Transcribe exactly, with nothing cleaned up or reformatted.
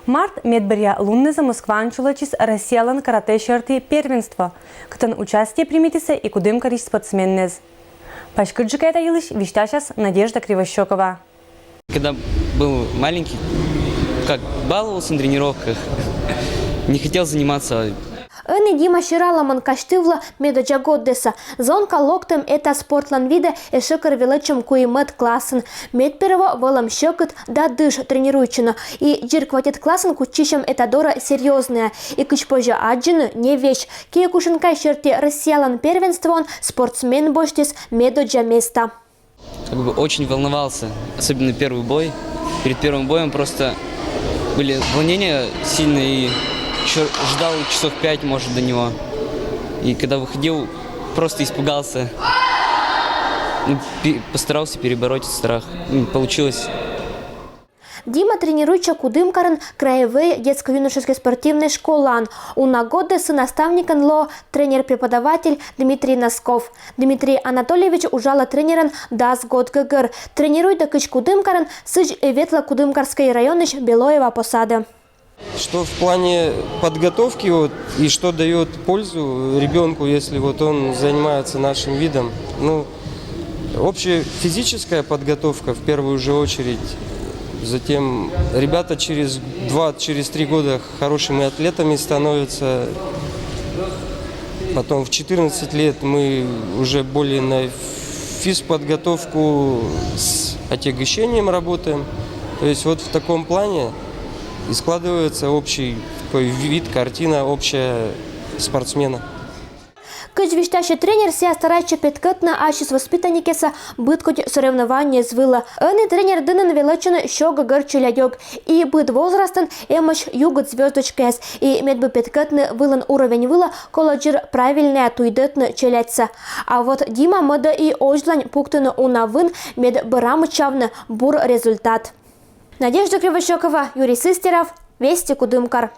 Март медбӧръя луннызӧ Москваын чулӧдчис Россиялӧн каратэ сьӧрті первенство, кытӧн участие примитісӧ и кудымкарысь спортсменнэс. Паськыдджыка та йылысь висьтасяс Надежда Кривощёкова. Когда был маленький, как баловался на тренировках, не хотел заниматься. Ӧні Дима сьӧралӧмӧн казьтывлӧ медодза годдэсӧ. Зонка локтӧм эта спортлӧн видӧ эшӧ кӧр велӧдчӧм куимӧд классын. Медперво вӧлӧм сьӧкыд да дыш тренируйтчыны. И дзиркватед классын кутчысьӧм эта дорӧ серьёзнӧя. И кыдз позьӧ аддзыны, не весь. Киокушинкай сьӧрті Россиялӧн первенствоын спортсмен босьтіс медодза места. Как бы очень волновался, особенно первый бой. Перед первым боем просто были волнения сильные, и еще ждал часов пять, может, до него. И когда выходил, просто испугался. Ну, пе- постарался перебороть этот страх. Ну, получилось. Дима тренируйтчӧ Кудымкарын краевӧй детско-юношескӧй спортивнӧй школаын. Уна годӧ сы наставникӧн лоӧ тренер-преподаватель Дмитрий Носков. Дмитрий Анатольевич уджалӧ тренерӧн дас год гӧгӧр. Тренируйтӧ кыдз Кудымкарын, сідз и ветлӧ Кудымкарскӧй районысь Белоево посадӧ. Что в плане подготовки вот, и что дает пользу ребенку, если вот он занимается нашим видом? Ну, общая физическая подготовка в первую же очередь. Затем ребята через два, через три года хорошими атлетами становятся. Потом в четырнадцать лет мы уже более на физподготовку с отягощением работаем. То есть вот в таком плане и складывается общий такой вид, картина общая спортсмена. Кыдз висьтасьӧ тренер, сійӧ старайтчӧ петкӧдны ассьыс воспитанникъяссӧ быдкодь соревнованиеяс вылӧ. Ӧні тренер дінын велӧдчӧны сё гӧгӧр челядьӧс. И быд возрастын эмӧсь югыд звёздочкаяс. И медбу петкӧдны вылын уровень вылӧ, колӧ дзир правильнӧя туйдӧдны челядьсӧ. А вот Дима мӧдӧ и озьлань пуктыны уна вын, мед бӧрмӧдчавны бур результат. Надежда Кривощёкова, Юрий Сыстеров, Вести, Кудымкар.